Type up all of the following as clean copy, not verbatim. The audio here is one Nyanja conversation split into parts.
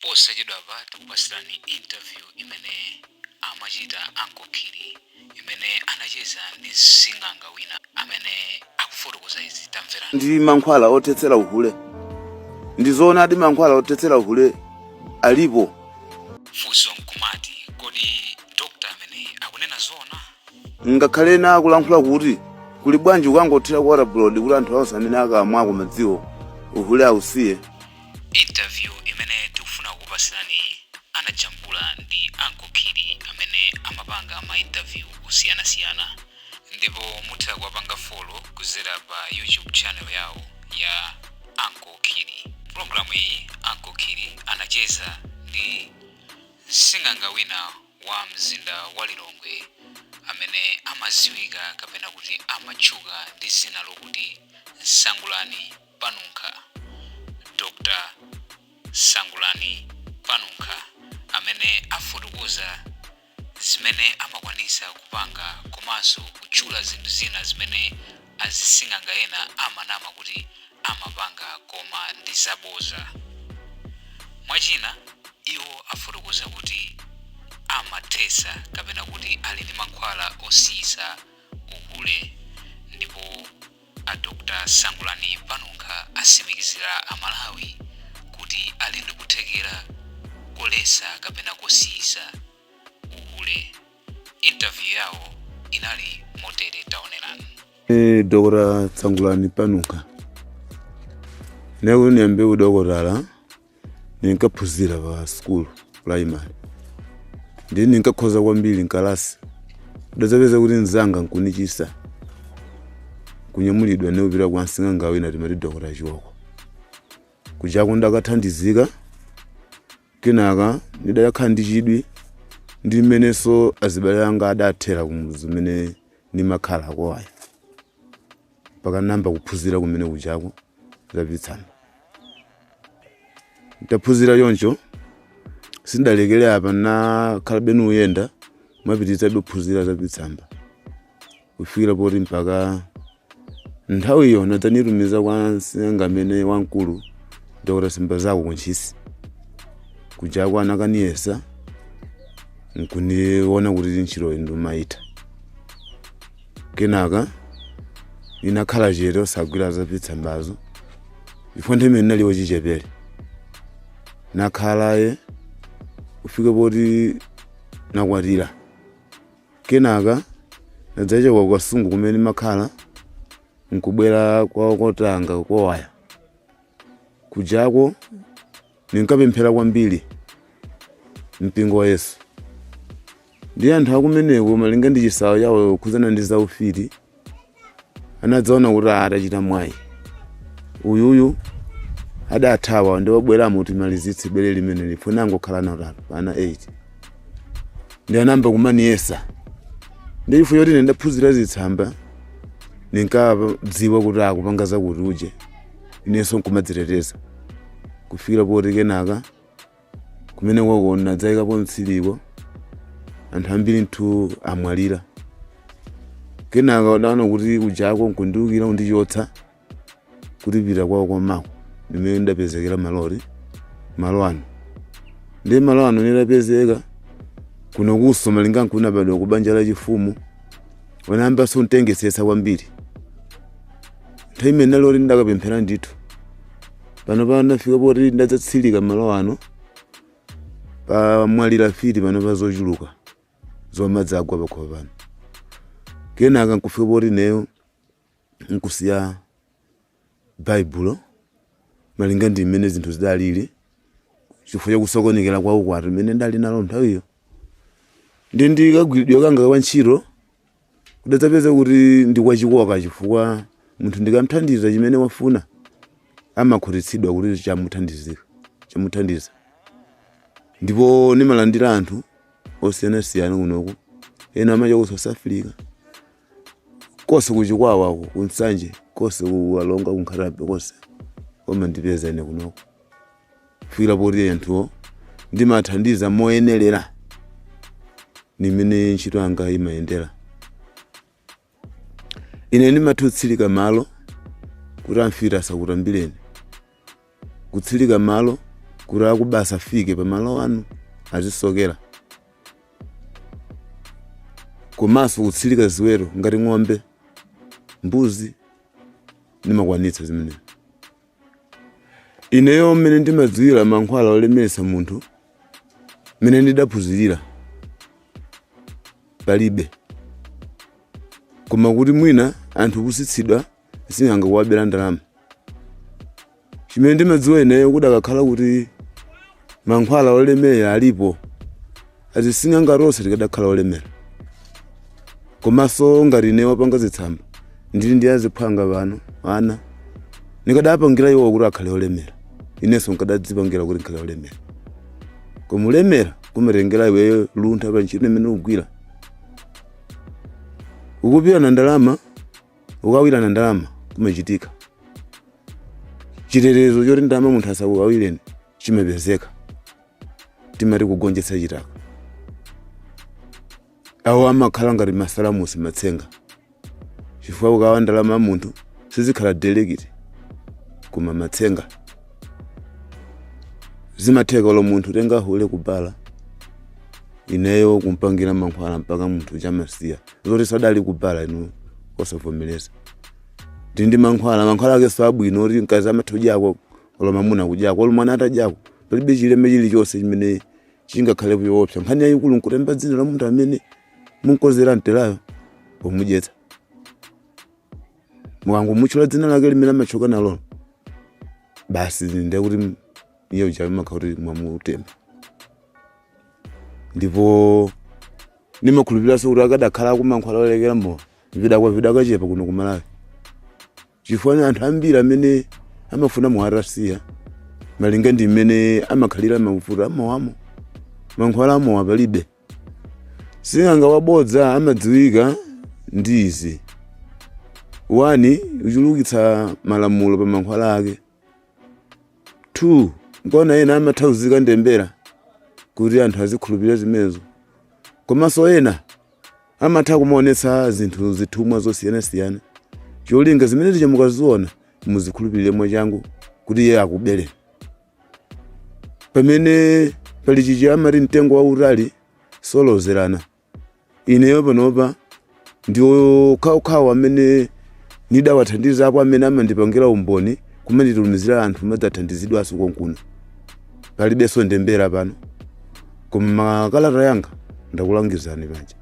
Posachedwapa tikupasirani interview imene amachita Uncle Khili, imene anacheza ndi sing'anga wina amene akufotokoza izi. Tamverani. Ndi mankhwala othetsera uhule, ndi zoonadi mankhwala othetsera uhule alipo. Funso nkumati, kodi doctor amene akunena zoona? Ngakhale ena akulankhula kuti kuli bwanji ukangothira ku water board kuti anthu onse amene akamwako madziwo uhule ausiye. Interview imene tikufuna kukupasirani anajambula ndi Uncle Khili, amene amapanga ma interview osiyanasiyana, ndipo mutha kuwapanga follow kuzera pa YouTube channel yawo ya Uncle Khili. Programu iyi Uncle Khili anacheza ndi sing'anga wina wa mzinda wa Lilongwe amene amaziwika kapena kuti amatchuka ndi zina lokuti Sangulani Panunkha, Dr Sangulani Panunkha, amene afotokoza zimene amakwanisa kupanga komanso kutchula zinthu zina zimene azising'anga ena amanama kuti amapanga koma ndi zaboza. Mwachina, iwo afotokoza kuti amathesa kapena kuti ali ndi mankhwala osiyisa uhule, ndipo a Dr Sangulani Panunkha asimikizira Amalawi kuti ali ndi kuthekera kolesa kapena kosiyisa uhule. Interview yawo inali motere, taonerani. Dr Sangulani Panunkha. Nekuti niyambe udokotala, ninkaphunzira pa school primary, ndi ninkakhoza kwambiri mkalasi. Ndadzapeza kuti mzanga nkunichisa, kunyamulidwa nekupita kwa msing'anga wina timati Dr Chiwoko. Kujako ndakathandizika. Kenaka ndidakhala ndi chidwi ndi mmenenso azibale anga adathera kumudzi umene ndimakhala kowaya, mpaka namba kuphunzira kumene kujako zapitsana. Ndaphunzira choncho, sindalekere apa, nakhala benu uyenda mapitirizabe kuphunzira zapitsamba kufikira poti mpaka nthawiyo nadzanitumiza kwa msing'anga amene wamkulu, Dr Simbazako, kuntchisi. Kujako anakaniyesa nkuniona kuti ntchitoyi ndimayitha. Kenaka inakhala chete osagwira zapitsambazo ifo nthawi imene ndinali wachichepere. Nakhalaye kufika poti nakwatira. Kenaka nadzachoka ku Kasungu kumene makhala nkubwera kwa kotanga kowaya. Kujako ninkapemphera kwambiri mpingo wa Yesu, ndi anthu akumeneko malinga ndi chisawa chawo kukhuzana ndi zaufiti anadzaona kuti atachita mwayi, uyuyu adathawa ndi wabweramo, timalizitse bere limene lifo nangokhala natatu ana 8. Ndi anamba kumaniyesa ndi chifukwa choti ine ndaphunzira zitsamba, ninkadziwa kuti akupanga zakuti uje, inenso nkumadziteteza kufikira poti kenaka kumene koko nadzayikapo mtsiliko, anthu ambiri nthu amwalira. Kenaka adaona kuti kujako nkundiukira kundichotsa kuti pita kwawo kwamako, ndimene ndapezekera malori malo ano. Ndi malo ano nidapezeka kuno kuso malinga nkunabadwa ku banja la chifumu, wanayambanso kuntengesetsa kwambiri. Nthawi imene nalori ndakapemphera ndithu. Pano pano ndafika poti ndadzatsilika malo ano, pamwalira fiti pano pa zochuluka zomadzagwa pakhomo pano. Kenaka nkufika poti ineyo nkusiya Baibulo malinga ndi mmene zinthu zidalili chifukwa chakusokonekera kwa ukwati mmene ndali nalo nthawiyo, ndi ndikagwiridwe kanga kwa ntchito kudadzapeza kuti ndikwachikoka, chifukwa munthu ndikamthandiza chimene wafuna amakhutitsidwa kuti chamuthandizika, chamuthandiza. Ndipo nimalandira anthu osiyanasiyana kunoku, ena amachoka ku South Africa konse, kuchikwawako, kunsanje konse, kuwalonga, kunkhatabe konse, koma ndipeza ine kunoko kufikira poti anthuwo ndimathandiza moyenerera nimene ntchito yanga imayendera. Ine ndimatha malo kuti amfiti asakutambireni, kutsilika malo. Kuti akuba asafike pamalo anu azisokera. Komanso kutsilika ziweto ngati ng'ombe, mbuzi, ndimakwanitsa zimenezo. Ineyo mmene ndimadziwira mankhwala olemeretsa munthu, mmene ndidaphunzirira palibe, koma kuti mwina anthu kupusitsidwa sing'anga kuwabera ndalama. Chimene ndimadziwa ineyo, kuti akakhala kuti mankhwala olemera alipo, azising'anga tonse tikadakhala olemera. Komanso ngati ineyo wapanga zitsamba, ndili ndi aziphwanga pano ana, nikadapangira iwo kuti akhale olemera, inenso nkadadzipangira kuti nkhale olemera. Koma ulemera kumatengera iweyo luntha pa ntchito imene ukugwira. Ukupirana ndalama, ukawirana ndalama kumachitika, chitetezo choti ndalama munthu asakukawireni chimapezeka, timati kugonjetsa chitaka. Awo amakhala ngati masalamusi, matsenga, chifukwa ukawa ndalama ya munthu sizikhala direct, koma matsenga zimatheka. Olo munthu tenga hule kubala, ineyo kumpangira mankhwala mpaka munthu chamasiya zoti sadali kubala, inu osavomereza. Ndi ndi mankhwala, mankhwala ake so abwino oti mkazi amatha kudyako, olo mamuna kudyako, olo mwana atadyako, palibe chilema chilichonse chimene chingakhale kuyoopsa. Nkhani yayikulu nkutemba dzina la munthu amene munkozera mterayo pomudyetsa. Mukangomutchula dzina lake limene amatchuka nalo basi, ndiye kuti iye uja amakhala kuti mwamutemba. Ndipo ndimakhulupiriranso kuti akadakhala kumankhwala olekera mowa, vidakwa vidakachepa kuno kumalawi, chifukwa anthu ambiri amene amafuna mowa atasiya, malinga ndi mmene amakhalira mavuto amowamo, mankhwala amowa palibe. Sing'anga wabodza amadziwika ndi izi: 1, kuchulukitsa malamulo pa mankhwala ake; 2, nkona ena amathauzika ndembera kuti anthu azikhulupirira zimenezo; komanso ena amatha kumaonetsa zinthu, zithumwa zosiyanasiyana, cholinga zimene zija mukaziona muzikhulupirire mwachangu kuti iye akubere. Pamene pali chichi amati mtengo wautali solozerana. Ineyo panopa ndi okhaokhawo amene nidawathandizapo amene amandipangira umboni, kumanditumizira anthu madzathandizidwanso konkuno. Palibenso ndembera pano, koma makalata yanga ndakulangizani panja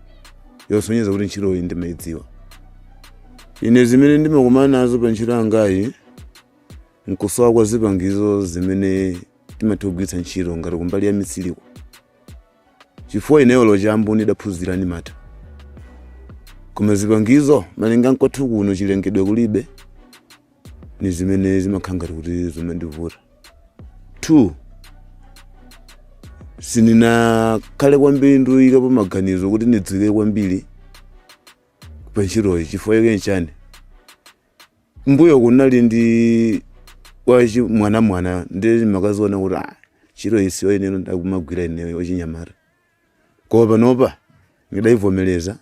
yosonyeza kuti ntchitoyi ndimayidziwa. Ine zimene ndimakumana nazo pa ntchito yangayi nkusowa kwa zipangizo zimene timatha kugwiritsa ntchito ngati kumbali ya mitsiliko, chifukwa ineyo lochambo ndidaphunzira ndimatha, koma zipangizo malinga nkwathu kuno chilengedwe kulibe, ni zimene zimakhala ngati kuti zimandivuta. 2, sindinakhale kwambiri ndiyikapo maganizo kuti ndidziwike kwambiri pa ntchitoyi. Chifukwa chake nchani? Mbuyo kunali ndi wachi mwanamwana, ndi makaziona kuti ah, ntchito iyi siyo ineyo ndakumagwira ineyo wachinyamata. Koma panopa ndidayivomereza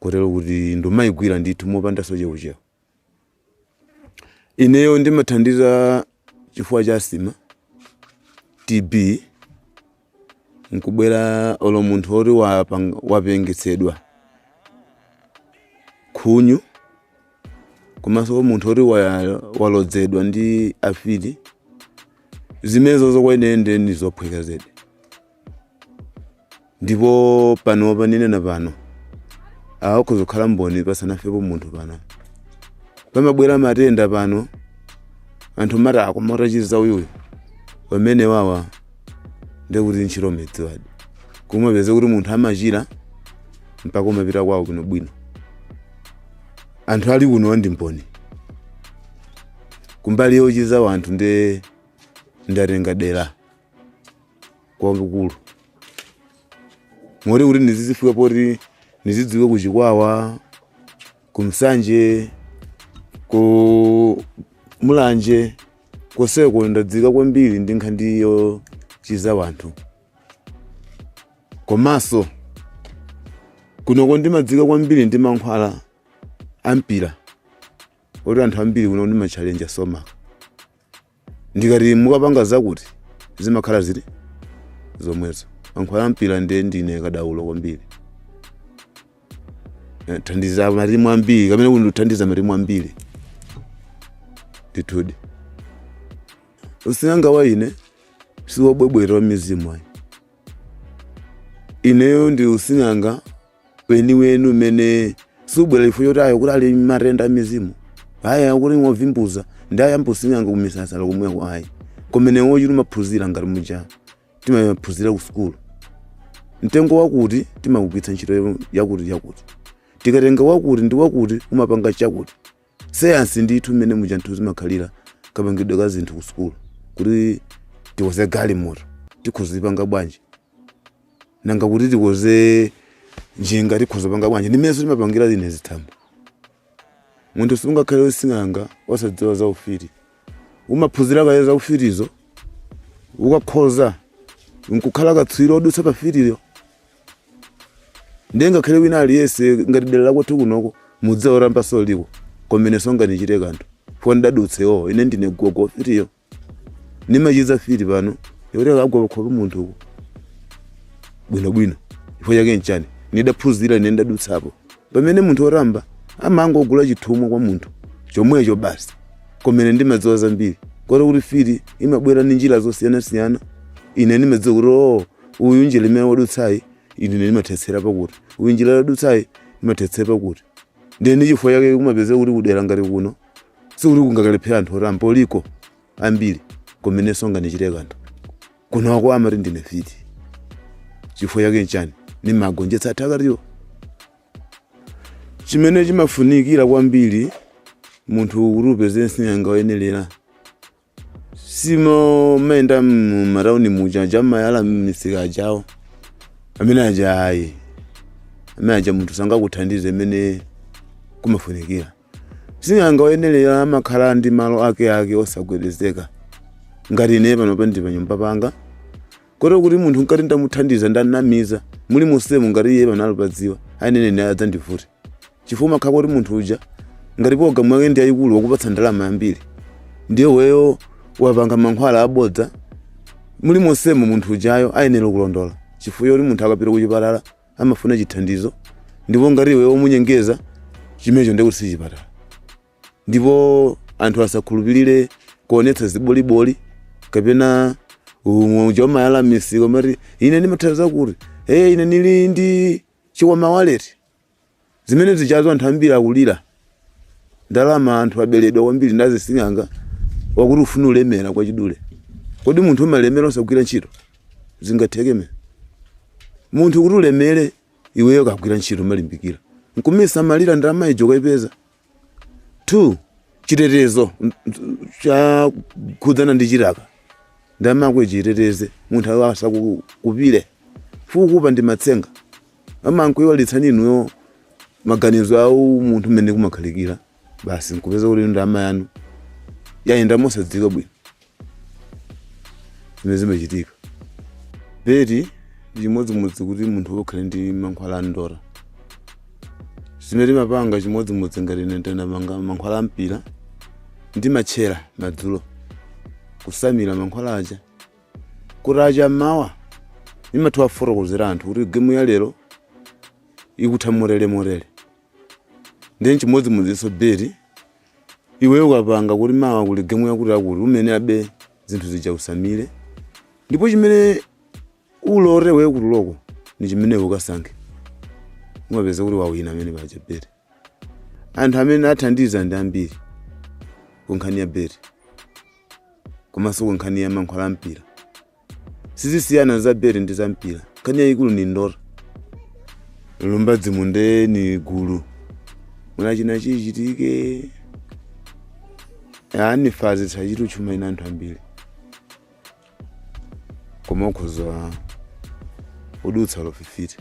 kotero kuti ndumayigwira ndithu mopanda socheucheu. Ineyo ndimathandiza chifukwa cha asthma, TB, nkubwera olo munthu oti wapengetsedwa khunyu, komanso munthu oti walodzedwa ndi afiti. Zimenezo zokwa ine ndi zophweka zedi. Ndipo panopa ninena pano, akhoza kukhala mboni, pasanafepo munthu pano pamabwera matenda pano, anthu mati akoma utachiza uyuyu pamene wawa, ndekuti ntchito medziwadi kumapeza kuti munthu amachira mpaka umapita kwawo bwinobwino. Anthu ali kuno ndi mboni. Kumbali yochiza wanthu nde ndatenga dera kwakukulu, moti kuti ndizizifika poti ndizidziwe kuchikwawa, kumsanje, ku Mulanje koseko ndadzika kwambiri ndi nkhani yochiza wanthu. Komanso kunoko ndimadzika kwambiri ndi mankhwala ampira, oti anthu ambiri kuno ndimatchalenja somaka. Ndikati mukapanga zakuti Zimakhala zili zomwezo. Mankhwala ampira ndiye ndine kadaulo kwambiri. Thandiza matimu ambiri kamene kuti ndikuthandiza matimu ambiri ndithudi. Using'anga wa ine siwobwebwera wa mizimu ayi. Ineyo ndi using'anga weniweni umene subwera ifo yoti ayo kuti ali matenda a mizimu, aya kuti wovimbuza ndi ayamba using'anga kumisasala komweko ayi. Kumene wochiti umaphunzira ngati muja timaphunzira ku sukulu, mtengo wakuti timagwiritsa ntchito yakuti yakuti, tikatenga wakuti ndi wakuti umapanga chakuti. Sayansi ndithu mmene muja nthu zimakhalira kapangidwe ka zinthu ku sukulu, kuti tikoze galimoto tikhoza ipanga bwanji, nanga kuti tikoze njinga tikhoza panga bwanji, ndimenso timapangira ine zithambo. Munthu sungakhale using'anga osadziwa za ufiti. Umaphunzira kaye za ufitizo, ukakhoza nkukhala katswiri odutsa pa fitiyo. Ndiye ngakhale wina aliyense ngati dera lakwathu kunoko mudziwa oramba soliko komene songanichite kanthu fo ndadutse iwowo. Ine ndine gogo fitiyo, nimachiza fiti pano yoti akagwa pakhope munthu uku bwinobwino. Chifukwa chake nchani? Nidaphunzira ine, ndadutsapo. Pamene munthu oramba amangogula chithumwa kwa munthu chomwecho basi, komene ndimadziwa zambiri kota kuti fiti imabwera ndi njira zosiyanasiyana. Ine ndimadziwa kuti oh, uyu njira imene wadutsayi ine ndimathetsera pakuti, uyu njira wadutsayi imathetsera pakuti. Ndiye ndi chifukwa chake kumapeza kuti kudera ngati kuno sikuti kungakalephera anthu oramba, oliko ambiri, komene songanichite kanthu. Kunoko amati ndine fiti. Chifukwa chake nchani? Nimagonjetsa athakatiwo. Chimene chimafunikira kwambiri munthu kuti upeze msing'anga woyenerera, simo mayenda mumatauni muja jamayala m'misika ajawo amene aja ayi, amene aja munthu sangakuthandize imene kumafunikira. Sing'anga woyenerera amakhala ndi malo ake ake osagwedezeka. Ngati ine pano ndi pa nyumba panga, kotero kuti munthu nkati ndamuthandiza ndanamiza muli musemu, ngati iye pano alipadziwa ayenene adzandivute, chifukwa makhala kuti munthu uja ngati pologalamu yake ndi yayikulu, wakupatsa ndalama yambiri, ndiye weyo wapanga mankhwala abodza muli mosemo, munthu ujayo ayenera kulondola, chifukwa choti munthu akapita kuchipatala amafuna chithandizo, ndipo ngati iwe womunyengeza chimenecho ndekuti si chipatala. Ndipo anthu asakhulupirire kuonetsa ziboliboli kapena umwe umayala misika mati ine ndimathandiza kuti hey, ine nili ndi chikwama wallet. Zimene zichazo anthu ambiri akulira ndalama, anthu abeledwa kwambiri ndazising'anga wakuti ufuna ulemera kwachidule. Kodi munthu umalemera osagwira ntchito? Zingatheke me munthu kuti ulemere? Iweyo kagwira ntchito, umalimbikira nkumisamalira ndalama ijo ukaipeza. Two, chitetezo chakhudzana ndi chilaka, ndalama yako ichiteteze, munthu asakupire fukupa ndi matsenga amankuiwalitsani inuyo maganizo awo munthu mmene kumakhalikira basi, nkupeza kuti ndalama yanu yayenda mosadziwika bwino. Zimene zimachitika beti ndi chimodzimodzi kuti munthu ukhale ndi mankhwala a ndora. Zimene timapanga chimodzimodzi, ngati ine ndinapanga mankhwala a mpira, ndimatchera madzulo kusamira mankhwala aja kuti acha mmawa ndimatha kufotokozera anthu kuti gemu ya lero ikutha morere morere. Ndiye chimodzimodzinso beti, iweyo ukapanga kuti mawa kuli gemu yakuti akuti, umene abe zinthu zija usamire, ndipo chimene ulote wewe kutuloko ni chimene ukasankhe, umapeza kuti wawina amene paja beti. Anthu amene athandiza ndi ambiri ku nkhani ya beti komanso ku nkhani ya mankhwala a mpira. Sizisiyana za beti ndi za mpira, nkhani yayikulu ni ndora. Lumbadzimu nde ni gulu muna china chichitike anifazi sachiti uchuma ina anthu ambiri, koma ukhoza udutsa lofifite.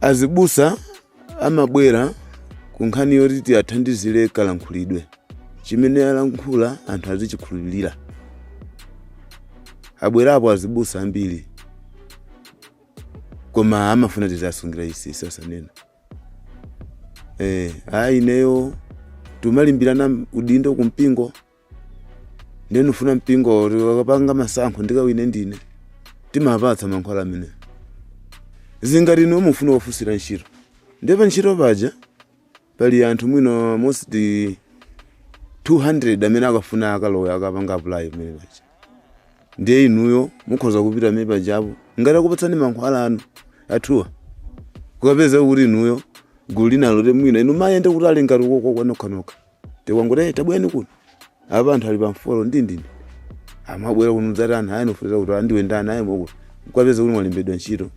Azibusa amabwera ku nkhani yoti tiyathandizire kalankhulidwe, chimene alankhula anthu azichikhulupirira. Abwerapo azibusa ambiri, koma amafuna tizasungira isisi asanena. Ayi, ineyo tumalimbirana udindo kumpingo. Ndiye ndifuna mpingo kuti akapanga masankho ndikawine ndine. Timapatsa mankhwala amene zingati inu mufuna kufunsira ntchito, ndiye pa ntchito paja pali anthu mwino most 200 amene akafuna akalowa, akapanga apply pamene paja. Ndiye inuyo mukhoza kupita pamene pajapo, ngati akupatsani mankhwala anu athuwa, kukapeza kuti inuyo gulu linalo te mwina inu mayende kuti ali ngati ukoko nokhanokha, tikwangoti tabwerani kuno, apa anthu ali pamfolo ndindindi amabwera kuno dzati anthu ayi nofuta kuti andiwe ndani ayi moko, kukapeza kuti mwalembedwa ntchito,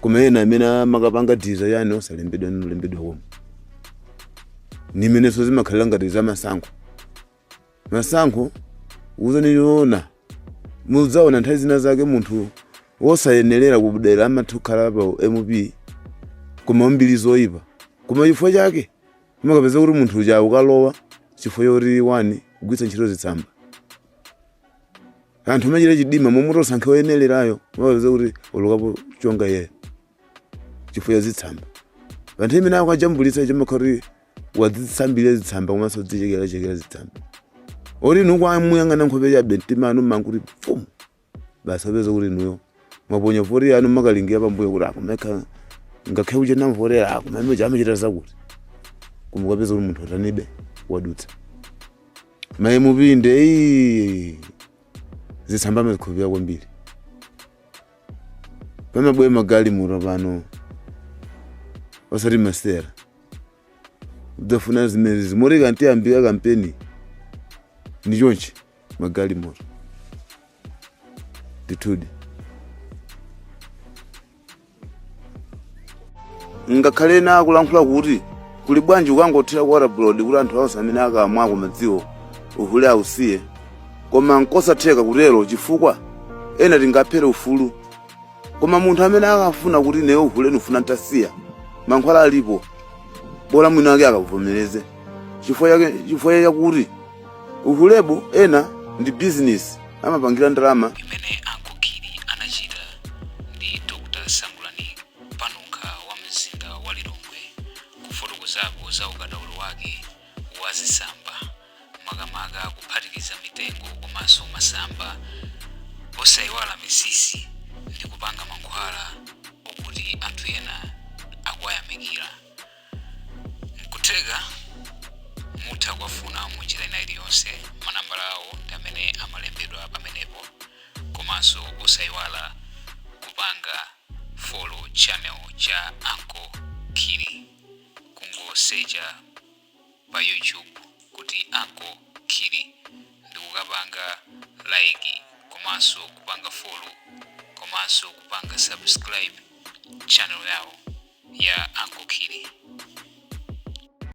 koma ena amene amakapanga diza yani osalembedwa, nolembedwa komwe. Nimenenso zimakhalira ngati za masankho. Masankho uzaniona, mudzaona nthawi zina zake munthu wosayenerera kudera amatha kukhala pa MP, koma mbiri zoyipa, koma chifukwa chake umakapeza kuti munthu uja ukalowa chifukwa choti wani kugwiritsa ntchito zitsamba, anthu amachita chidima momwe tosankhe woyenererayo, umakapeza kuti olokapo chonga iyeyo chifukwa cha zitsamba. Panthu imene akajambulitsa chimakhala kuti wadzitsambira zitsamba komanso dzichekerachekera zitsamba, oti inu kwamuyang'ana nkhope chabe, mtima anu mankuti pfumu basi, apeza kuti inuyo mwaponya voti yanu, makalingira pambuyo kuti akumeka ngakhale kuja namvotera akumene amachita zakuti, koma ukapeza kuti munthu atanibe wadutsa maye mupinde ii zitsamba amazikhulupirira kwambiri. Pamabwera magalimoto pano osati masera udzafuna zimenezi moti kantiyambika kampeni ndi chonchi magalimoto ndithudi. Ngakhale ena akulankhula kuti kuli bwanji ukangothira ku Water Board kuti anthu onse amene akamwako madziwo uhule ausiye, koma nkosatheka kutero chifukwa ena tingaphere ufulu. Koma munthu amene akafuna kuti newe uhule nufuna ntasiya, mankhwala alipo, bola mwina ake akavomereze, chifukwa chake chifukwa chakuti uhulebo ena ndi business, amapangira ndalama. Imene Uncle Kili anachita ndi Dr Sangulani Panunkha wa mzinda wa Lilongwe, kufotokozapo za ukadaulo wake wa zitsamba, makamaka kuphatikiza mitengo komanso masamba, osayiwala misisi, ndi kupanga mankhwala okuti anthu ena akuwayamikira. Nkutheka mutha kuwafuna munjira ina iliyonse, manambala awo ndi amene amalembedwa pamenepo, komanso osayiwala kupanga follow channel cha Uncle Kili, kungosecha pa YouTube kuti Uncle Kili ndikukapanga like komanso kupanga follow komanso kupanga subscribe channel yawo ya Uncle.